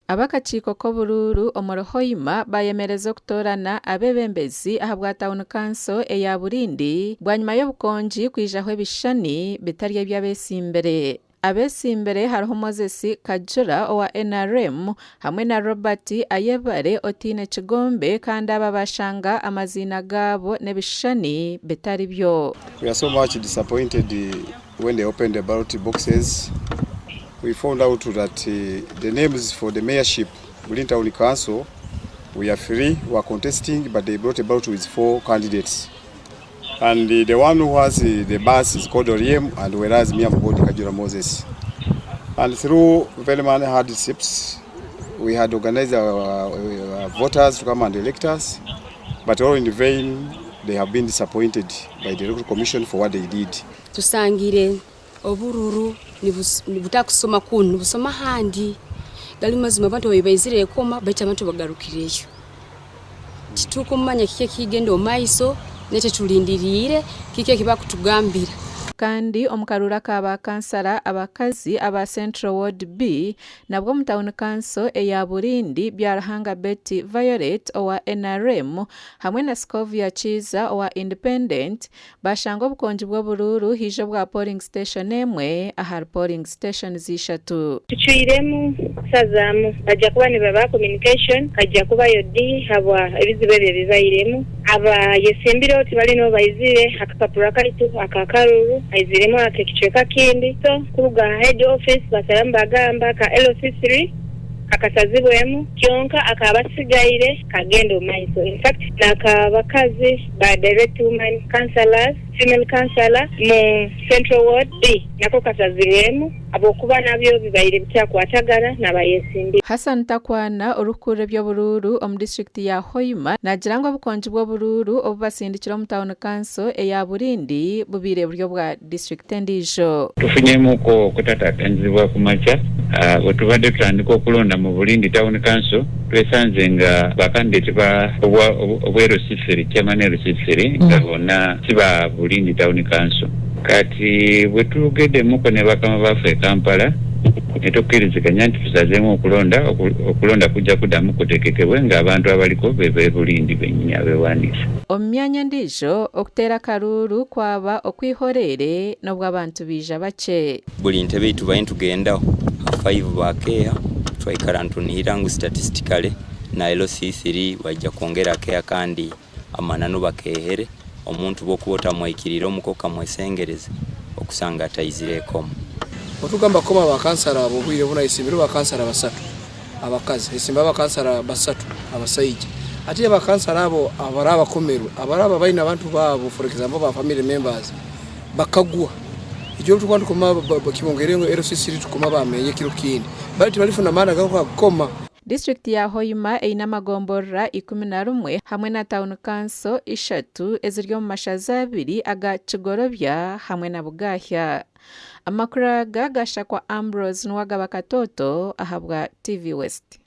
Ab'akakiiko k'oburuuru omuri Hoima baayemereza okutoorana abeebembezi ahabwa tauni kanso eya Bulindi bwanyima y'obukongi kwijaho ebishushani bitari eby'abeesimbire. Abeesimbire hariho Moses Kajura owa NRM hamwe na Robert Ayebare otaine kigombe kandi aba baashanga amaziina gaabo n'ebishushani bitari byo. We are so much disappointed when they opened the ballot boxes we found out that the names for the mayorship Bulindi Town Council we are three who are contesting but they brought a ballot with four candidates and the one who has the bus is called Oriem and whereas me am called Kajura Moses and through very many hardships we had organized our, our voters to come and elect us but all in vain they have been disappointed by the electoral commission for what they did. Tusangire obururu nibutakusoma kunu nibusoma ahandi. Gali mazima abantu babaire baizire ekoma baitu abantu bagarukireyo. Titukumanya kiki ekigenda omu maiso naitwe tulindiriire kiki eki bakutugambira. Kandi omu karuuru aka ba kansara abakazi aba Central Ward B nabwo omu tauni kanso eya Bulindi, Byaruhanga Betty Violet owa nrm hamwe na Scovia Kiiza owa Independent Baashanga obukongi bw'oburuuru haija obwa polling station emwe ahari polling stations ishatu. Tucwiremu kusazaamu bajja kuba nibaba communication hajja kubayo di habwa ebizibu ebyo ebibairemu. Abayesimbireho tibali nibo baizire, akapapura kaitu aka karuru kaiziremu ak'ekicweka kindi so kuruga aha head office basaramu bagamba aka LC3 kakasazibwemu kyonka akabasigaire kagenda omu maiso in fact n'akabakazi ba direct woman councillors, female councillor mu Central Ward B nako kasazirwemu habwokuba nabyo bibaire bitakwatagana n'abayesimbire. Hassan Takwana orikukurira eby'oburuuru omu disiturikiti ya Hoima naagira ngu obukongi bw'oburuuru obu basindikire omu tauni kanso eya Bulindi bubaire buri obwa disiturikiti endiijo. Tufunyemuko okutataganyizibwa ku makya bwetubadde tutandika okulonda mu Bulindi Town Council twesanze nga ba candidate ba obwa LC3, Chairman LC3 nga bonna si ba Bulindi Town Council. Kati bwetwogedemuko ne bakama baffe e Kampala netukiriziganya nti tusazeemu okulonda, okulonda kujja kudamu kutegekebwe nga abantu abaliko be be Bulindi benyini abewandiisa. Omu myanya endiijo, okuteera akaruuru kwaba okw'ihoreere n'obu abantu baija bakye. Buri ntebe ei tubaire nitugendaho ha faivu bakeeha, twaikara nitunihira ngu statistically na LC3 baija kwongera keeha kandi amananu bakeehere, omuntu obu okuba otamwaikiriire omuka okamwesengereza okusanga ataizire eka omu. Otugamba kukoma ba kansara abo obwire bunu ayesimbireho ba kansara basatu abakazi, ayesimbireho abakansara basatu abasaija. Hati abakansara abo abaraba bakomerwe, abaraba baine abantu baabo for example ba family members bakagwa, ekyo obu turikuba nitukoma kibongeire ngu LC3 tukoma ba meeya ekiro kindi, bari tibarifuna maani ag'okukoma. Disiturikiti ya Hoima eine amagomborora 11 hamwe na tauni kanso ishatu eziri omu mashaza abiri aga Kigorobya hamwe na Bugahya. Amakuru aga gashakwa Ambrose Nuwagaba Katoto ahabwa TV West.